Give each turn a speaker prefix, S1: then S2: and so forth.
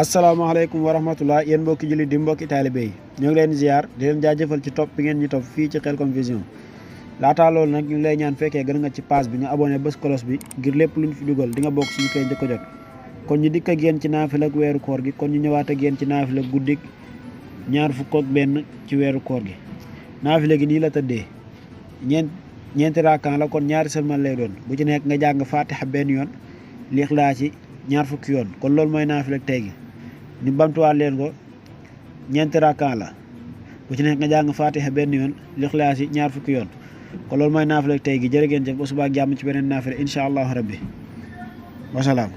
S1: asalaamaaleykum wa rahmatullah yéen mbokki jullit di mbokki taalibe yi ñoo ngi leen ziar di leen jaajëfal ci topp bi ngeen ñu topp fii ci Khelcom Vision laataa loolu nag ñu ngi lay ñaan fekkee gën nga ci page bi nga abonné bés kolos bi ngir lépp luñ fi dugal di nga bokk suñu koy njëkk a jot kon ñu dikk ak yéen ci naafila ak weeru koor gi kon ñu ñëwaat ak yéen ci naafila guddik ñaar fukk ak benn ci weeru koor gi naafila gi nii la tëddee ñeenti raakan la kon ñaari sëlmal lay doon bu ci nekk nga jàng fatiha benn yoon lixlaasi ñaar fukki yoon kon loolu mooy naafila tey gi ñu bamtuwaat leen ko ñeenti rakkaan la bu ci nekk nga jàng fatiha benn yoon lixlaasi ñaar fukki yoon kon loolu mooy naafila tey gi jërë ngeen jëf ba suba ak jàmm ci beneen naafila incha allahu rabbi wasalaam